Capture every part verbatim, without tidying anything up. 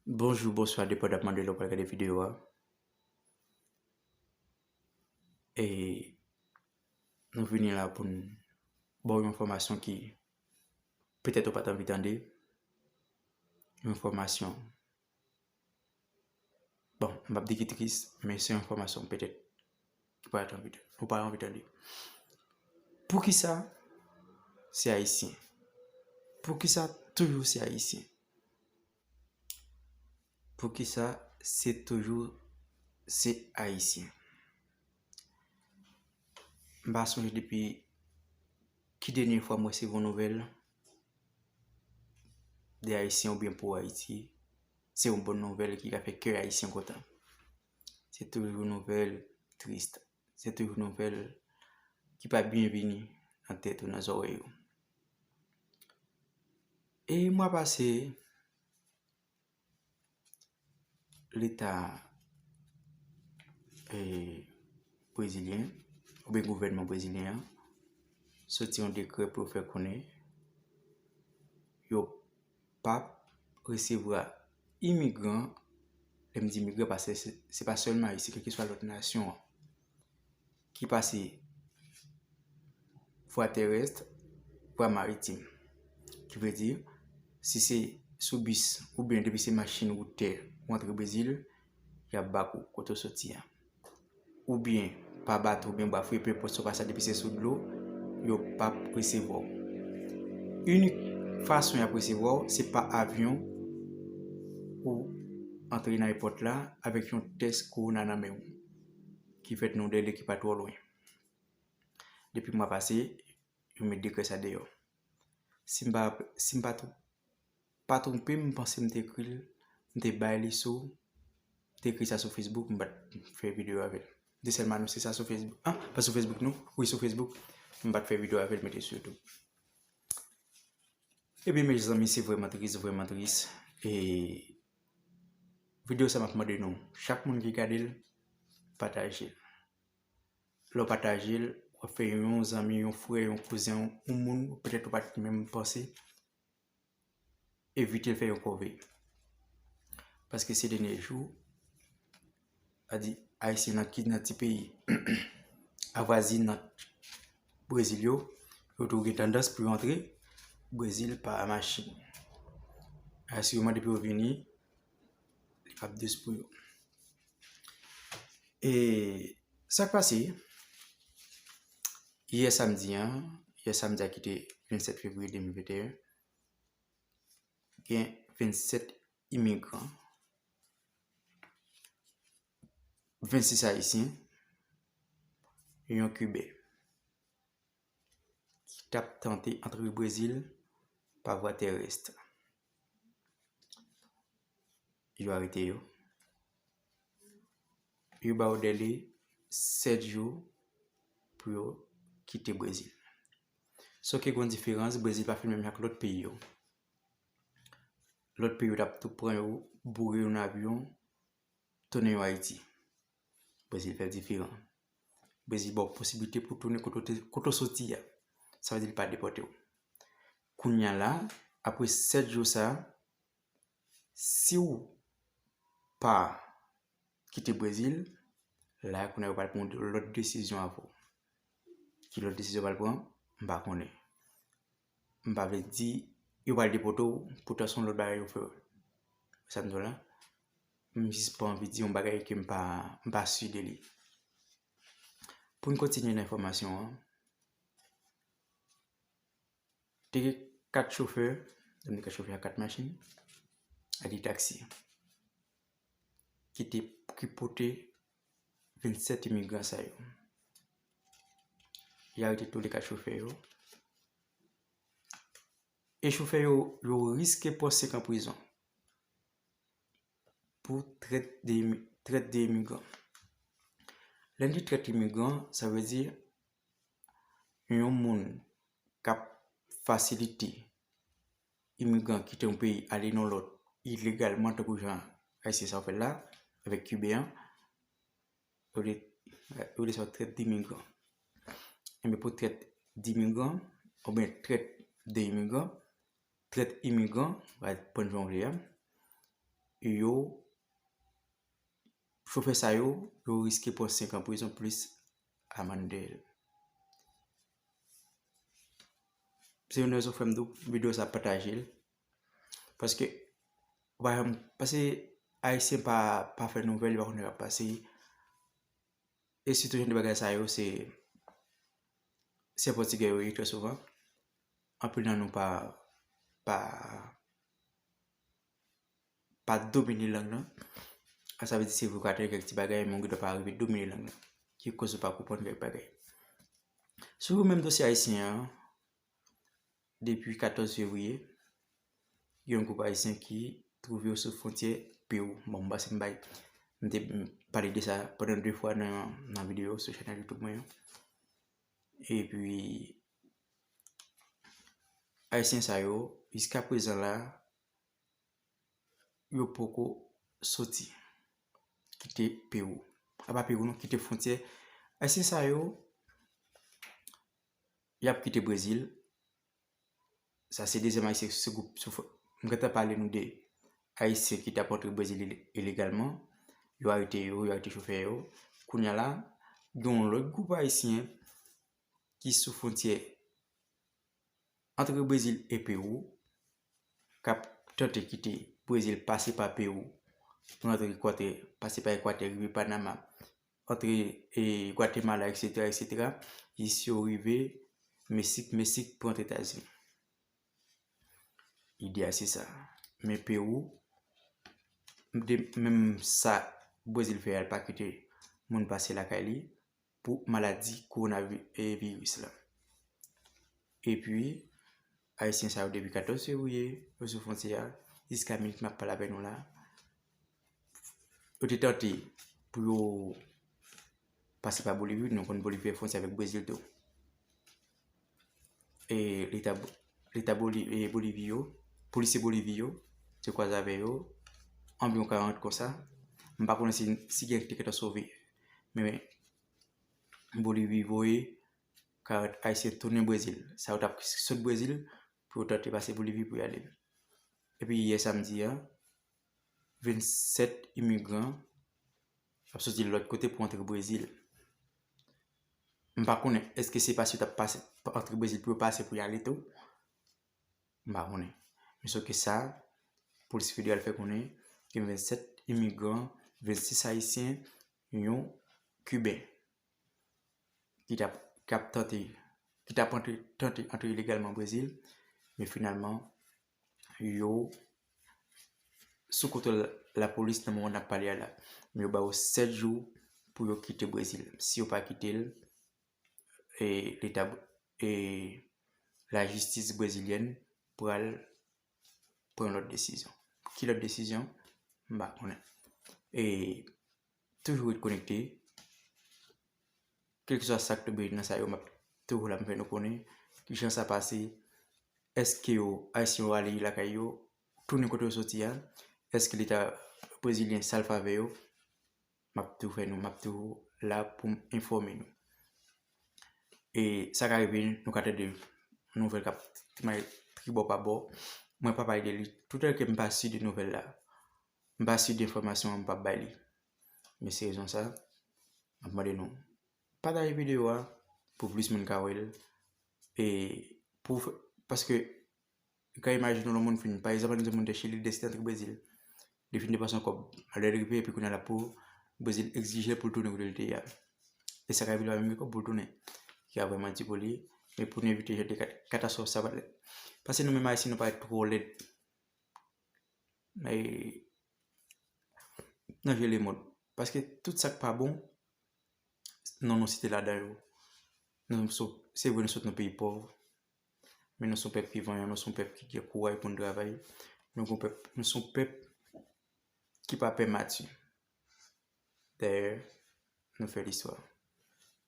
Bonjou, bonswa, depandaman de lè w pral gade videyo a. E nou vini la pou n ba w yon enfòmasyon ki petèt ou pa t anvi tande. Yon enfòmasyon, bon, m p ap di ki tris, men se yon enfòmasyon petèt ki pa t anvi, ou pa anvi tande. Poukisa se Ayisyen? Poukisa toujou se Ayisyen? Poukisa se toujou se Ayisyen? M pa sonje depi ki dènye fwa m resevwa yon nouvèl de Ayisyen oubyen pou Ayiti. Se yon bon nouvèl ki ka fè kè Ayisyen kontan. Se toujou nouvèl tris. Se toujou nouvèl ki pa byenvini nan tèt ou, nan zòrèy ou. E mwa pase, Leta, eh, brezilyen, oubyen gouvènman brezilyen an, soti yon dekrè pou yo fè konnen yo p ap resevwa imigran, lè m di imigran, paske se, se pa sèlman Ayisyen, kèlkeswa lòt nasyon an, ki pase vwa terès, vwa maritim. Ki vle di, si se sou bis, oubyen depi se machin, wout, tè, ou antre Brezil, y ap ba kou kote w soti a. Oubyen pa bato, oubyen ba fri, pe enpòt sa w pase, depi se sou dlo, yo p ap resevwa w. Inik fason y ap resevwa w, se pa avyon ou antre nan ayewopò la avèk yon tès kowona nan men w, ki fèt nan yon dèle ki pa twò lwen. Depi mwa pase, yo met dekrè sa deyò. Si m pa, si m pa twonpe m, panse m te ekri l, m te bay li sou, m te ekri sa sou Facebook, m pa t fè videyo avè l. M te sèlman anonse sa sou Facebook. Ah, pa sou Facebook, non? Wi, sou Facebook. M pa t fè videyo avè l, mete sou YouTube. Ebyen, mezanmi, se vrèman tris, vrèman tris. E videyo sa, m ap mande nou, chak moun ki gade l, pataje l. Lè w pataje l, w ap fè yon zanmi, yon frè, yon kouzen, yon moun, petèt ou pa t menm panse, evite l fè yon kòve. Paske se dènye jou, sa di, Ayisyen nan ki nan ti peyi avwazin nan Brezil yo, yo tou gen tandans pou yo antre Brezil pa machin. Asireman, depi yo vini, li p ap dous pou yo. E sa k pase, yè samdi an, yè samdi a ki te vennsèt fevriye de mil venteyen, gen vennsèt imigran, vennsis Ayisyen, yon Kiben, ki t ap tante antre Brezil pa vwa terès. Yo arete yo. Yo ba yo dèle sèt jou pou yo kite Brezil. Sof ke gen yon diferans, Brezil pa fin menm jan ak lòt peyi yo. Lòt peyi yo t ap tou pran yo, boure yo nan avyon, tounen yo Ayiti. Brezil fè l diferan. Brezil ba w posiblite pou w tounen kote w te, kote w soti a. Sa vle di li pa depòte w. Kounye a la, apre sèt jou sa, si w pa kite Brezil, la kounye a yo pral pran yon lòt desizyon avè w. Ki lòt desizyon yo pral pran? M pa konnen. M pa vle di yo pral depòte w, poutan se yon lòt bagay yo fè w. Sa m di w la, m jis pa anvi di yon bagay ke m pa, m pa si de li. Pou n kontinye nan enfòmasyon an, te gen kat chofè, m di kat chofè a, kat machin, ak de taksi, ki te, ki pote vennsèt imigran sa yo. Y arete tou le kat chofè yo. E chofè yo, yo riske pran senk an prizon pou trèt de imi-, trèt de imigran. Lè n di trèt imigran, sa vle di yon moun k ap fasilite imigran kite yon peyi ale nan lòt ilegalman, tankou jan Ayisyen sa yo fè l la, avèk Kiben an, yo rele, yo rele sa trèt de imigran. Enben, pou trèt de imigran, oubyen trèt de imigran, trèt imigran, va pran jan w vle a, yo, chofè sa yo, yo riske pran senk an prizon plis amann dèyè l. Se youn nan rezon fè m di w videyo sa pataje l. Paske, ou pa janm, paske Ayisyen pa, pa fè nouvèl, yo pa konn sa k ap pase. E sitou jan de bagay sa yo, se, se Pòtigè yo ye trè souvan. Anpil nan nou pa, pa, pa domine lang nan. Sa vle di se vre w ka tande kèk ti bagay, men w gendwa pa rive domine lang nan. Ki koz ou pa konprann kèk bagay. Sou menm dosye ayisyen an, depi katòz fevriye, gen yon gwoup ayisyen ki twouve yo sou fwontyè Pewou. Bon, m panse m bay, m te pale de sa pandan de fwa nan, nan videyo sou chanèl YouTube mwen an. Epi, ayisyen sa yo, jiska prezan la, yo poko soti, kite Pewou. A pa Pewou non, kite fwontyè. Ayisyen sa yo, y ap kite Brezil. Sa se dezyèm ayisyen sou gwoup, sou fo-, m gentan pale nou de ayisyen ki t ap antre Brezil ile-, ilegalman. Yo arete yo, yo arete chofè yo. Kounye a la, gen yon lòt gwoup ayisyen ki sou fwontyè antre Brezil e Pewou, k ap tante kite Brezil, pase pa Pewou, rantre Ekwatè, pase pa Ekwatè, rive Panama, antre, e, Gwatemala, etsetera, etsetera, jis yo rive Meksik, Meksik pou antre Etazini. Ide a se sa. Men Pewou, de, menm sa Brezil fè a, l pa kite moun pase lakay li pou maladi kowonavi-, e, viris la. Epi, ayisyen sa yo depi katòz fevriye, yo sou fwontyè a, jiska minit m ap pale avè nou la, yo te tante pou yo pase pa Bolivi, nou konn Bolivi fè fwontyè avèk Brezil tou. E leta, leta Boli-, e Bolivi yo, polisye Bolivi yo, te kwaze avè yo, anviwon karant konsa. M pa konnen si, si gen ki te gentan sove. Men Bolivi voye karant ayisyen tounen Brezil. Sa yo t ap sot Brezil pou yo tante pase Bolivi pou y ale. Epi yè samdi a, vennsèt imigran ap soti lòt kote pou antre Brezil. M pa konnen, èske se paske yo t ap pase, antre Brezil pou yo pase pou y ale tou? M pa konnen. Men sòf ke sa, polis federal fè konnen gen vennsèt imigran, vennsis ayisyen, yon kiben ki t ap, k ap tante, ki t ap antre, tante antre ilegalman Brezil, men finalman, yo sou kontwòl lapolis nan moman n ap pale a la. Men yo ba yo sèt jou pou yo kite Brezil. Si yo pa kite l, e leta, e lajistis brezilyèn pral pran yon lòt desizyon. Ki lòt desizyon? M pa konnen. E toujou ret konekte. Kèlkeswa sa k tonbe nan sa yo, m ap toujou la, m fè nou konnen kijan sa pase. Èske yo, ayisyen yo ale lakay yo, tounen kote yo soti a? Èske leta brezilyen sal favè yo? M ap toujou fè nou, m ap toujou la pou m enfòme nou. E sa ka rive, nou ka tande nouvèl k ap trimaye tribò pa bò. Mwen pa pale de li. Toutalè ke m pa si de nouvèl la, m pa si de enfòmasyon an, m p ap bay li. Men se rezon sa, m ap mande nou pataje videyo a pou plis moun ka wè l. E pou, paske, ou ka imajine yon moun fin, pa egzanp, ann di yon moun te Chili, li deside antre Brezil. Li fin depanse yon kòb, lè l rive, epi kounye a la pou Brezil egzije l pou l tounen kote l te ye a. E sa ka rive li pa menm gen kòb pou l tounen. Ki ka vrèman di pou li, men pou n evite jan de kat-, katastwòf sa, pa t lè. Paske nou menm Ayisyen, nou parèt twò lèd. E nan je lemonn. Paske tout sa k pa bon, non nou site ladan yo. Nou se, se vre nou sot nan peyi pòv, men nou se yon pèp ki vanyan, nou se yon pèp ki gen kouraj pou n travay. Nou se yon pèp, nou se yon pèp ki pa pè mati. Dayè, nou fè listwa.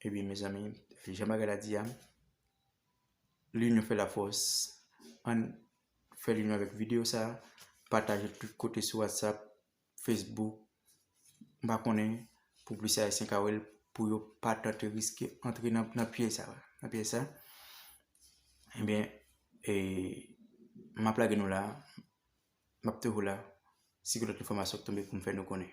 Ebyen, mezanmi, jan bagay la di a, l'union fait la force. Ann fè linyon avèk videyo sa, pataje tout kote sou WhatsApp, Facebook, m pa konnen, pou plis Ayisyen ka wè l, pou yo pa tante riske antre nan, nan pyèj sa, nan pyèj sa. Ebyen, e, m ap lage nou la, m ap toujou la. si gen lòt enfòmasyon k tonbe pou m fè nou konnen.